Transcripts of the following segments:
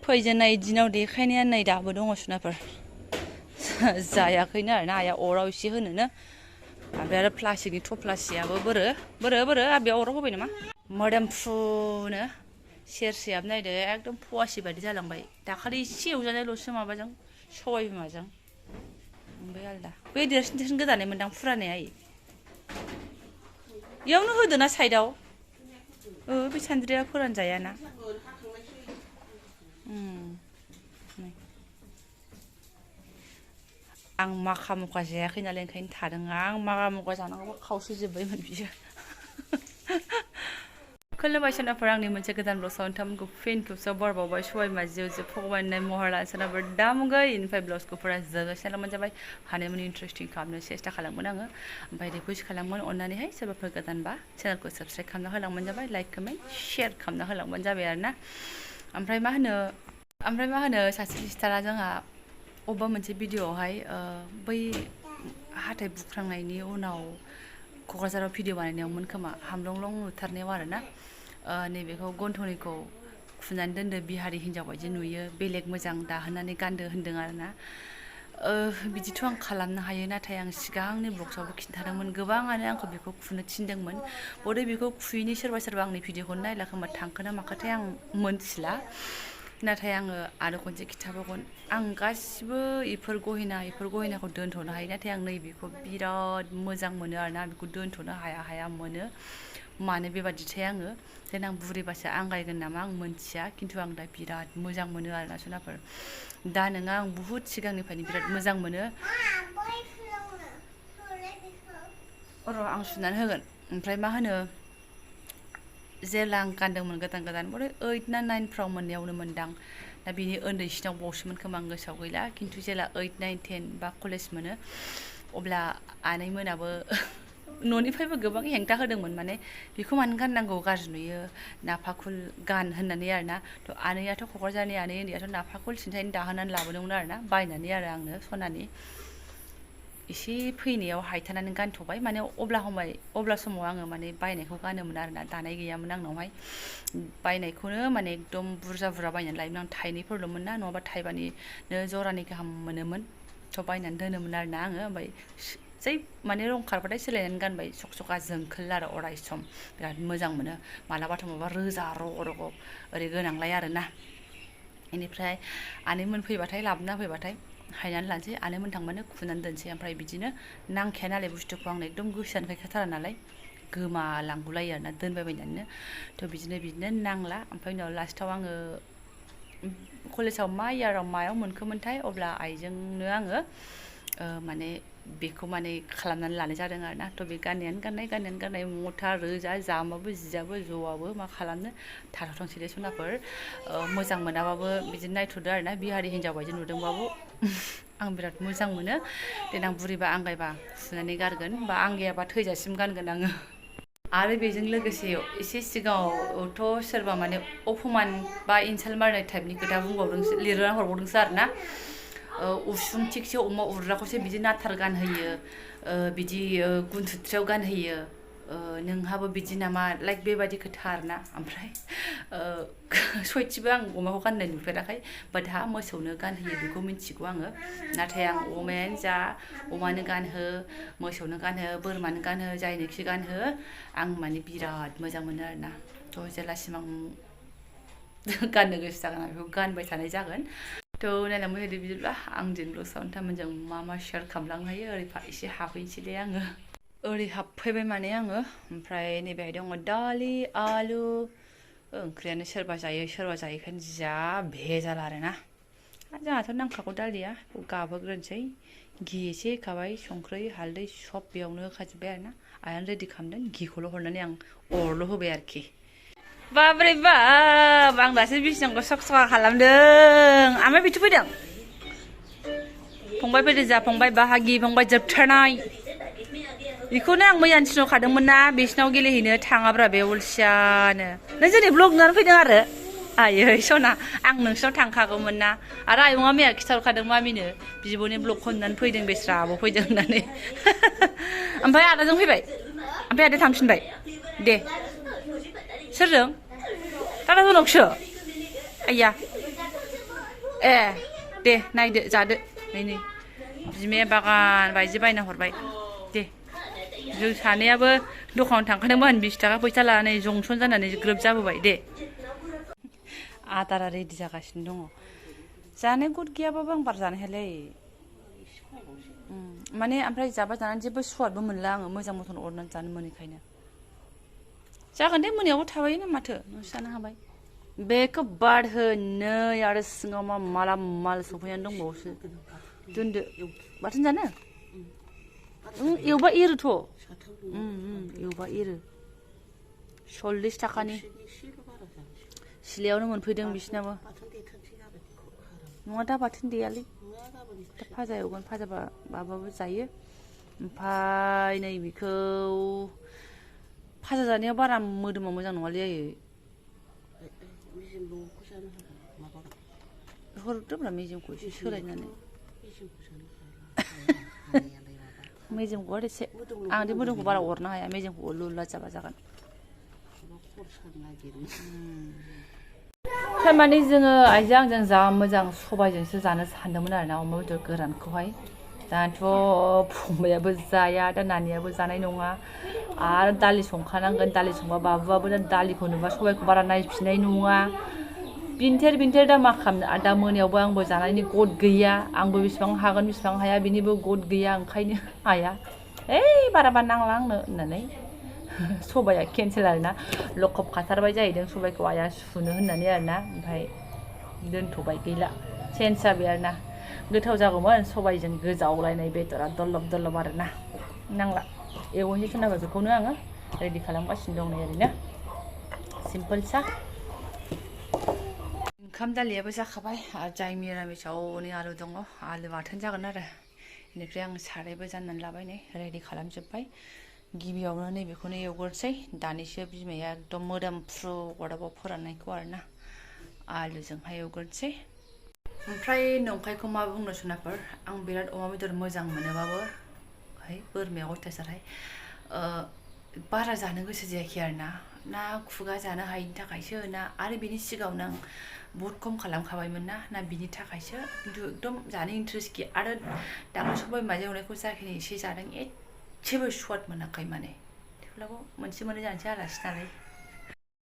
फैजेननाय दिनाव देखायनाया नै दाबो दङ सुनाफोर जायाखैनो आरोना आइया अराव एसे होनोनो ओमफ्राय आरो प्लास्टिकनि थफ्लासेयाबो बोरो बेयाव अराव होबाय नामा मोदोमफ्रुनो सेरसेयाबो नायदो एकदम फवासे बायदि जालांबाय दाखालि एसे एवजानायल'सो माबाजों सबाय बिमाजों ओमफ्राय आलदा बै देरसिन गोदानै मोनदां फुरानाया इयावनो होदोना साइडआव बे सान्द्रिया फोरानजायाना आं माखा मुखा जायाखै नालाय ओंखायनो थादों आं माखा मुखा जानांगौबा खावसेजोब्बायमोन बियो खुलुमबाय सोनाफोर आंनि मोनसे गोदान ब्लगआव नोंथांमोनखौ फिन खेबसेयाव बरबावबाय सबाय बिमाजों फगबायनाय महर लानो सोनाफोर दामुगै इनिफ्राय ब्लाउसखौ फुरा जोगासेनो मोनजाबाय हानायमानि इन्टारेस्टिं खालामनो सेस्था खालामगोन आङो ओमफ्राय रिकुवेस्ट खालामगोन अननानैहाय सोरबाफोर गोदानबा चेनेलखौ साबस्क्राइब खालामना होलांबानो जाबाय लाइक कमेन्ट शेयार खालामना होलांबानो जाबाय आरोना ओमफ्राय मा होनो सासे सिस्टारा जोंहा अबेबा मोनसे भिडिअआवहाय बै हाथाय बुख्रांनायनि उनाव क'क्राझाराव भिडिअ बानायनायावमोन खोमा हामलं नुथारनायाव आरोना नैबेखौ गन्थनिखौ खुनानै दोनदो बिहारि हिन्जाव बायदि नुयो बेलेग मोजां दाहोनानै गानदो होन्दों आरोना बिदिथ' आं खालामनो हायो नाथाय आं सिगांनि ब्लग्सआवबो खिन्थादोंमोन गोबाङानो आंखौ बेखौ खुनो थिनदोंमोन बदै बेखौ खुयैनि सोरबा आंनि भिडिअखौ नायला खोमा थांखोना माखोथाय आं मोनथिला नाथाय आङो आरो खनसे खिन्थाबावगोन आं गासिबो इफोर गहेनाखौ दोनथ'नो हायो नाथाय आं नैबेखौ बिराद मोजां मोनो आरोना बेखौ दोनथ'नो हाया मोनो मानो बेबादिथाय आङो देनां बुरैबासो आंगायगोन नामा आं मोनथिया खिन्थु आं दा बिराद मोजां मोनो आरोना सोनाफोर दा नोङो आं बुहुद सिगांनिफ्रायनो बिराद मोजां मोनो र' आं सुनानै होगोन ओमफ्राय मा होनो जेला आं गानदोंमोन गोदान बले 8 ना 9 फ्राव मोननायावनो मोनदां दा बिनि उन्दैसिनाव बावसोमोन खोमा आं गोसोआव गैला खिन्थु जेला 8, 9, 10 बा कलेज मोनो अब्ला आनैमोनाबो न'निफ्रायबो गोबां हेंथा होदोंमोन माने बेखौ मानो गाननांगौ गाज्रि नुयो नाफाकुल गान होननानै आरोना थ' आनैयाथ' क'क्राझारनि आनै उन्दैयाथ' नाफाकुल सिन्थायनो दाहोनानै लाबोदोंमोन आरोना बायनानै आरो आंनो सनानि एसे फैनायाव हायथानानै गानथ'बाय माने अब्ला समाव आङो माने बायनायखौ गानोमोन आरोना दानाय गैयामोन आंनावहाय बायनायखौनो माने एकदम बुरजा बायनानै लायोमोन आं थाइनैफोरल'मोन ना नङाबा थाइबानिनो जरानै गाहाम मोनोमोन थ' बायनानै दोनोमोन आरोना आङो ओमफ्राय जै माने रं खारबाथाय सोलायनानै गानबाय सखा जोंखोल आरो अराय सम बिराद मोजां मोनो मालाबाथ' माबा रोजा रग' ओरै गोनांलाय आरोना बेनिफ्राय आनैमोन फैबाथाय लाबोना फैबाथाय हायनानै लानोसै आनैमोन थांबानो खुनानै दोनसै ओमफ्राय बिदिनो नांखाया नालाय बुस्थुखौ आंनो एकदम गोसोआनो गैखाथारा नालाय गोमालांगुलायो आरोना दोनबायबायनानैनो थ' बिदिनो नांला ओमफ्राय उनाव लास्टाव आङो कलेजाव मा इयाराव मायाव मोनखोमोनथाय अब्ला आइजोंनो आङो माने बेखौ माने खालामनानै लानाय जादों आरोना थ' बे गाननायानो गाननाय मथा रोजा जामाबो जियाबो ज'आबो मा खालामनो थाथ'थोंसै दे सनाफोर मोजां मोनाबाबो बिदिनो नायथ'दो आरोना बिहारि हिन्जाव बायदि नुदोंबाबो आं बिराद मोजां मोनो देनां बुरैबा आंगायबा सुनानै गारगोन बा आंगायाबा थैजासिम गानगोन आङो आरो बेजों लोगोसे एसे सिगाङावथ' सोरबा माने अपमान बा इनसाल्ट मारनाय टाइपनि खोथा बुंबावदोंसो लिरना हरबावदोंसो आरोना उसुं थिगसे अमा उरग्राखौसो बिदि नाथार गानहोयो बिदि गुनथुथ्रियाव गानहोयो नोंहाबो बिदि नामा लाइक बेबायदि खोथा आरोना ओमफ्राय सयथिबो आं अमाखौ गाननाय नुफेराखै बाट हा मोसौनो गानहोयो बेखौ मिन्थिगौ आङो नाथाय आं अमायानो जा अमानो गानहो मोसौनो गानहो बोरमानो गानहो जायनोखि गानहो आं माने बिराद मोजां मोनो आरोना थ' जेलासिम आं गाननो गोसो जागोन आं बेखौ गानबाय थानाय जागोन थ' नायलांबाय थादो बिदिब्ला आं दिनै ब्लग्सआव नोंथांमोनजों मा शेयार खालामलांनो हायो ओरै एसे हाबहैनोसै दे आङो ओरै हाबफैबाय माने आङो ओमफ्राय नैबेहाय दङ दालि आलु ओंख्रियानो सोरबा जायैखायनो जा भेजाल आरोना जोंहाथ' नांखागौ दालिया गाबहोग्रोनोसै घि एसे होखाबाय संख्रि हालदै सब बेयावनो होखाजोब्बाय आरोना आइयानो रेडि खालामदों घिखौल' हरनानै आं अरल' होबाय आरोखि बाब्रे बाब आं दासो बिसिनांखौ सखा खालामदों ओमफ्राय बिथु फैदों फंबाय फैदों जा फंबाय बाहागि फंबाय जोबथारनाय बेखौनो आं मैयानो थिनहरखादोंमोन ना बिसिनाव गेलेहैनो थाङाब्रा बे अलसियानो नों जोंनि ब्लग नुनानै फैदों आरो आयै सना आं नोंसिनाव थांखागौमोन ना आरो आयंआ मैया खिथाहरखादों मामिनो बिब'नि ब्लगखौ नुनानै फैदों बेस्रा आब' फैदों होननानै ओमफ्राय आदाजों फैबाय ओमफ्राय आदा थांफिनबाय दे सोरजों दादा जनकसो आइया ए दे नायदो जादो नै बिमाया बागान बायदि बायना हरबाय दे जों सानैयाबो दखानाव थांखादोंमोन 20 थाखा फैसा लानानै जंसन जानानै ग्रोब जाबोबाय दे आदारा रेडि जागासिनो दङ जानो गुद गैयाबाबो आं बार जानो हायालै माने ओमफ्राय जाबा जानानै जेबो सुवादबो मोनला आङो मोजां मथन अरनानै जानो मोनैखायनो जागोन दे मोनायावबो थाबायोनो माथो नोंसो जानो हाबाय बेखौ बारहो नै आरो सिङाव मा माला माल सफैनानै दंबावोसो दोनदो बाथोन जानो एवबा एरोथ' एवबा एरो 40 थाखानि सिलायावनो मोनफैदों बिसिनाबो नङा दा बाथोन देयालै दा फाजा एवगोन फाजाबा माबाबो जायो ओमफ्राय नै बेखौ फाजा जानायाव बारा मोदोमा मोजां नङालै आयै हरदोब्रा मेजेमखौ एसे सोलायनानै मेजेमखौ आरो एसे आं दे मोदोमखौ बारा अरनो हाया मेजेमखौ लुला जाबा जागोन थारमाने जोङो आइजों आंजों जा मोजां सबायजोंसो जानो सानदोंमोन आरोना अमा बेदर गोरानखौहाय दाथ' फंबायाबो जाया दा नानियाबो जानाय नङा आरो दालि संखानांगोन दालि संबा बाबुआबो दालिखौ नुबा सबायखौ बारा नायफिननाय नङा बिनथेर दा मा खालामनो दा मोनायावबो आंबो जानायनि गद गैया आंबो बेसेबां हागोन बेसेबां हाया बेनिबो गद गैया ओंखायनो हाया बाराबा नांला आंनो होननानै सबाया केन्सेल आरोना लखब खाथारबाय जाहैदों सबायखौ आइया सुनो होननानै आरोना ओमफ्राय दोनथ'बाय गैला चेन्ज जाबाय आरोना गोथाव जागौमोन सबायजों गोजावलायनाय बेदरा दलब दलब आरोना नांला एवहैनो थिनाबा बेखौनो आङो रेडि खालामगासिनो दं नै ओरैनो सिम्पोल सा ओंखाम दालियाबो जाखाबाय आरो जाय मिरामिसाव नै आलु दङ आलु बाथोन जागोन आरो बेनिफ्राय आं सारायबो जाननानै लाबाय नै रेडि खालामजोब्बाय गिबियावनो नैबेखौनो एवग्रोसै दानिसो बिमाया एकदम मोदोमफ्रु अरदाबाव फोराननायखौ आरोना आलुजोंहाय एवग्रोसै ओमफ्राय नंखायखौ मा बुंनो सनाफोर आं बिराद अमा बेदर मोजां मोनोबाबो बोरमाया अयथासारहाय बारा जानो गोसो जायाखै आरोना ना खुगा जानो हायिनि थाखायसो ना आरो बेनि सिगाङावनो आं बहुत खम खालामखाबायमोन ना बिनि थाखायसो खिन्थु एकदम जानो इन्ट्रेस्ट गैया आरो दाख्लै सबाय बिमाजों एवनायखौ जाखिनि एसे जादों एसेबो स्वाद मोनाखै माने थेवब्लाबो मोनसे मोननै जानोसै आलासि नालाय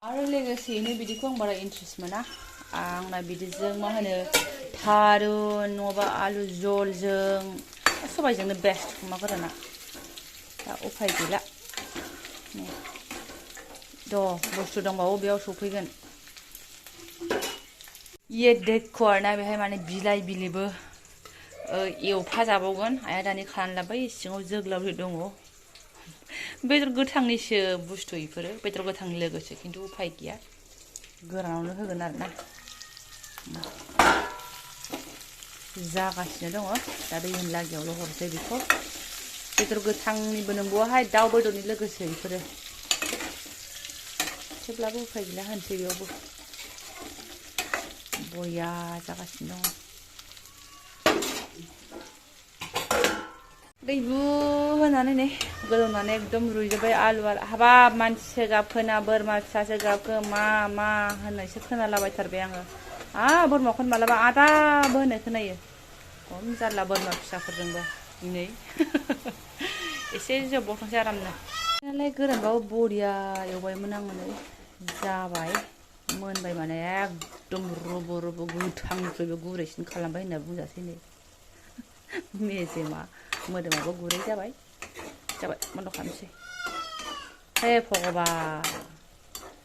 आरो लोगोसेयैनो बिदिखौ आं बारा इन्ट्रेस्ट मोना आंना बिदिजों मा होनो थारुन नङाबा आलु जलजों सबायजोंनो बेस्ट अमा गोराना दा उफाय गैला बुस्थु दंबावो बेयाव सफैगोन ये देखो आरोना बेहाय माने बिलाइ बिलिबो एवफा जाबावगोन आइया दानि खानानै लाबाय सिङाव जोग्लावरि दङ बेदर गोथांनिसो बुस्थु बेफोरो बेदर गोथांनि लोगोसे खिन्थु उफाय गैया गोरानावनो होगोन आरोना जागासिनो दङ दा दै होनलागियावल' हरसै बेखौ बेदर गोथांनिबो नंगौहाय दाउ बेदरनि लोगोसे बेफोरो थेवब्लाबो उफाय गैला होनसै बेयावबो बया जागासिनो दङ दैबु होनानै नै गोदौनानै एकदम रुइजोब्बाय आलुआ हाबाब मानसिसो गाबखोना बोरमा फिसासो गाबखो मा होननायसो खोनालाबायथारबाय आङो बोरमाखौनो मालाबा आदाबो होननाय खोनायो खम जारला बोरमा फिसाफोरजोंबो नै एसे जब्बावथोंसै आरामनो नालाय गोरानबाबो बरिया एवबायमोन आङो नै जाबाय मोनबाय माने एकदम रुबु गोथांनिफ्रायबो गुरैसिन खालामबाय होनना बुंजासै नै मेजेमा मोदोमाबो गुरै जाबाय बन्द' खालामसै हे भगबान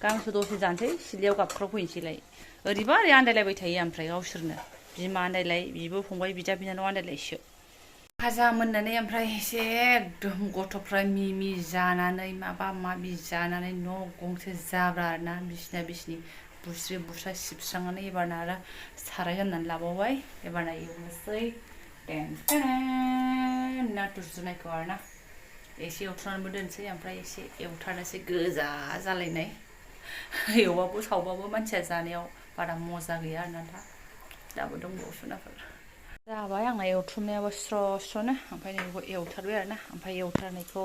गांसो दसे जानोसै सिलायाव गाबख्रावफैनोसैलाय ओरैबा ओरै आन्दायलायबाय थायो ओमफ्राय गावसोरनो बिमा आन्दायलाय बिब' फंबाय बिदा बिनानाव आन्दायलायसो भाजा मोननानै ओमफ्राय एसे एकदम गथ'फ्रा मिमि जानानै माबा माबि जानानै न' गंसे जाब्रा आरोना बिसिना बिसिनि बुस्रा सिबस्रांनानै एबारना आरो साराय होननानै लाबावबाय एबारना एवनोसै नाथुर जुनायखौ आरोना एसे एवथ्रनानैबो दोनसै ओमफ्राय एसे एवथारनोसै गोजा जालायनाय एवबाबो सावबाबो मानसिया जानायाव बारा मजा गैया आरोना दाबो दंबावोसो नाफोर जाबाय आंना एवथ्रमनायाबो स्र'नो ओमफ्राय नैबेखौ एवथारबाय आरोना ओमफ्राय एवथारनायखौ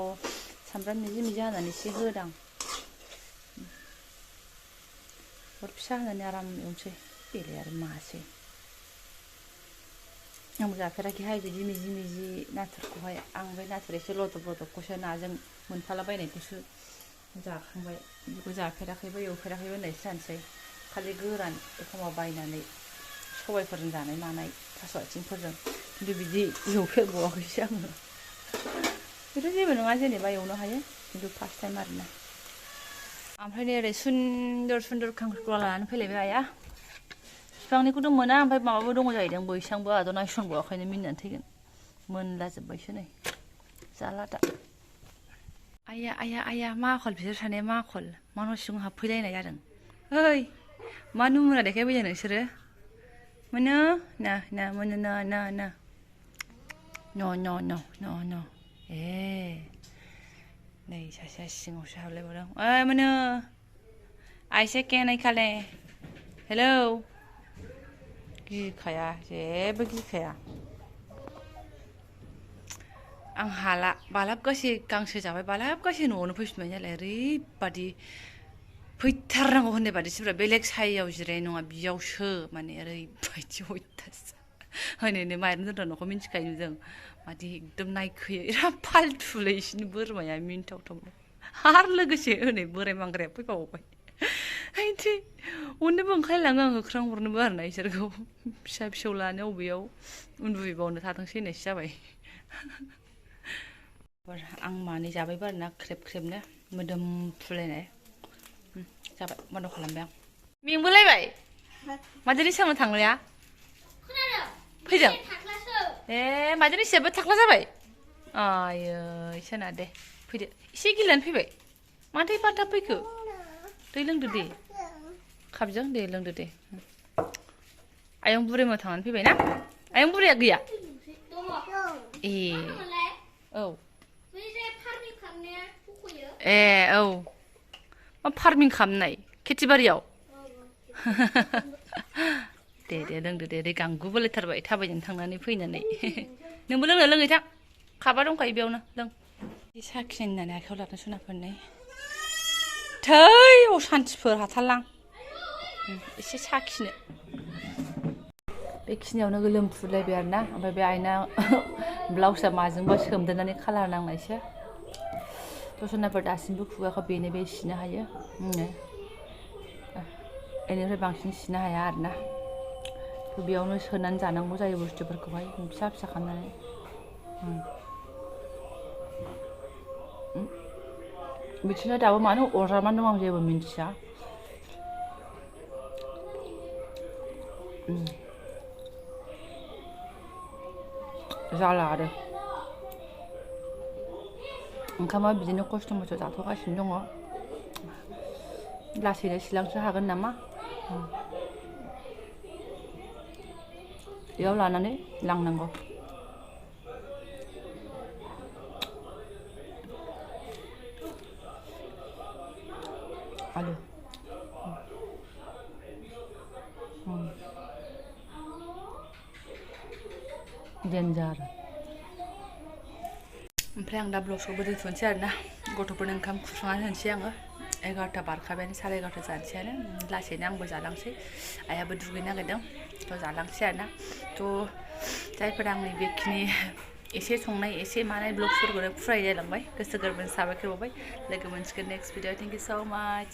सामब्राम मिजि होनानै एसे होदां अर फिसा होनानै आराम एवनोसै बेलाय आरो मासै आंबो जाफेराखैहाय बिदि मिजि नाथुरखौहाय आं बे नाथुर एसे लदब-लदबखौसो नाजों मोनफालाबायनायखौसो जाखांबाय बेखौ जाफेराखैबो एवफेराखैबो होननायसो जानोसै खालि गोरान एखमबा बायनानै सबायफोरजों जानाय मानाय थास' आथिंफोरजों खिन्थु बिदि एवफेरबावाखैसो आङो बेथ' जेबो नङा जेनेबा एवनो हायो खिन्थु फार्स्ट टाइम आरोना ओमफ्राय नै ओरै सुन्दर खांख्रिखला लानानै फैलायबाय आइया बिफांनिखौथ' मोना ओमफ्राय माबाबो दङ जाहैदों बैसांबो आदा नायसनबावाखैनो मिनिनानै थैगोन मोनलाजोब्बायसो नै जाला दा आइया मा आखल बिसोर सानैया मा आखल मा न' सिङाव हाबफैलायनाय जादों ओइ मा नमुना देखायफैदों नोंसोरो मोनो ना मोनो ना न' नै सासेया सिङावसो हाबलायबावदों ओइ मोनो आइसे केनाय खाले हेलौ गिखाया जेबो गिखाया आं हाला बालाबगासे गांसो जाबाय बालाबगासे न'आवनो फैफिनबाय नालाय ओरैबादि फैथारनांगौ होननाय बादिसोब्रा बेलेग सायाव जिरायनाय नङा बियावसो माने ओरैबायदि अयथासार हनै माइरं दोनग्रा न'खौ मिन्थिखायो जों मादि एकदम नायखोयो बिराद फालथुलै बिसिनि बोरमाया मिनिथावथाव आरो लोगोसे हनै बोराय मांग्राया फैफाबावबाय हैथि अननोबो ओंखारलाङो आं होख्रांहरनोबो आरोना इसोरखौ फिसौ लानो अबेयाव उन्दुहैबावनो थाथोंसै होननायसो जाबाय आं मानै जाबायबो आरोना ख्रेब-ख्रेबनो मोदोमफ्रुलायनाय जाबाय बन्द' खालामबाय आं मेंबोलायबाय मादैनि सोंनो थांनाया फैदों ए मादैनि सियाबो थाख्ला जाबाय आयै सोना दे फैदो एसे गिलिनानै फैबाय माथो एफा थाब फैखो दै लोंदो दे खाबजों दे लोंदो दे आयं बुरैमोनाव थांनानै फैबाय ना आयं बुरैया गैया ए औ ए औ मा फार्मिं खालामनाय खेथिबारियाव दे लोंदो दे गांगुबोलायथारबाय थाबायनानै थांनानै फैनानै नोंबो लोंनो लोङै थां खाबा दंखायो बेयावनो लों साखिनाय होननानै आखायाव लादों सनाफोरनै थै असान्थिफोर हाथारलां एसे साखिनो बेखिनियावनो गोलोमफ्रुलायबाय आरोना ओमफ्राय बे आइना ब्लाउसआ माजोंबा सोमदेरनानै कालार नांनायसो दसनाफोर दासिमबो खुगाखौ बेनो बे सिनो हायो बेनिफ्राय बांसिन सिनो हाया आरोना बेयावनो सोनानै जानांगौ जायो बुस्थुफोरखौहाय फिसा खालामनानै बिदिनो दाबो मानो अरजाबनानै दं आं जेबो मिन्थिया जाला आरो ओंखामा बिदिनो खस्थ' मस्थ' जाथ'गासिनो दङ लासैनो सिलांसो हागोन नामा बेयाव लानानै लांनांगौ आलु डेन्जार ओमफ्राय आं दा ब्लगखौबो दोनथ'नोसै आरोना गथ'फोरनो ओंखाम खुरसंनानै होनोसै आङो 11ता बारखाबायानो 11:30 जानोसैयानो लासैनो आंबो जालांसै आइयाबो दुगैनो नागिरदों थ' जालांसै आरोना थ' जायफोरा आंनि बेखिनि एसे संनाय एसे मानाय ब्लगफोरखौनो फुराय जालांबाय गोसो गोरबोनि साबायखर बावबाय लोगो मोनसिगोन नेक्स्ट भिडिअ थेंक इउ सो माच